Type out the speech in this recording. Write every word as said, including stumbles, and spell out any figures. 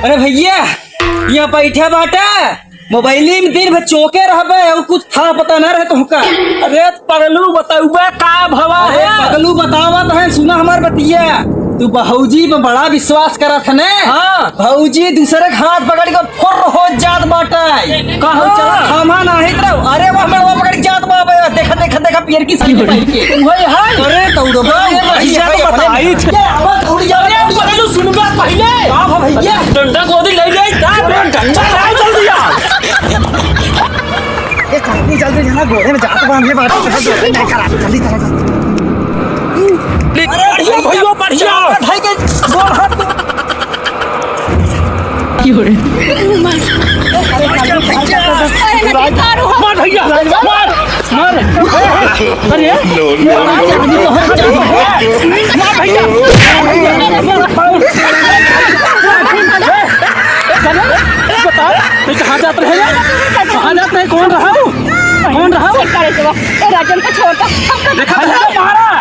अरे भइया, यहाँ बैठे बाटे, मोबाइली में दिन भर चौंके रहबे और कुछ था पता ना रहे तोहका। अरे पगलू, बतउबे का भवा अरे है? पगलू, बतावत है, सुना हमार बतिया। तू भौजी पे बड़ा विश्वास करत है ने? हाँ। भौजी दूसरे के हाथ पकड़ के फुर्र हो जात बाटे। कहाँ? चला थामा नाही त रहो। अरे वह मेड़वा पकड़ के जात बा बे। देखा, देखा, देखा, पियर की साड़ी पहन के। वही है। अरे दौड़ो बे, अरे ये भैया भैया को बताई। ये आवाज दौड़ी जा रही है। पगलू, सुनबे पहले। का हो भैया? डंडा गोदी ले ले, जा बे, डंडा लाओ जल्दी आ। ये कहानी चल रही है ना, घोड़े में जात बांधे बाटे, तो घोड़े नहीं खराब, जल्दी चला। अरे भैया, बढ़िया। भाई के गोड़ हाथ। की हो रे? मार भैया, मार, मार। अरे, मार भैया। बता, तू कहाँ जात रहे? कहाँ जात रहे? कौन रहा वो? कौन रहा वो? ए, राजन को छोड़ दो। देखा, मारा।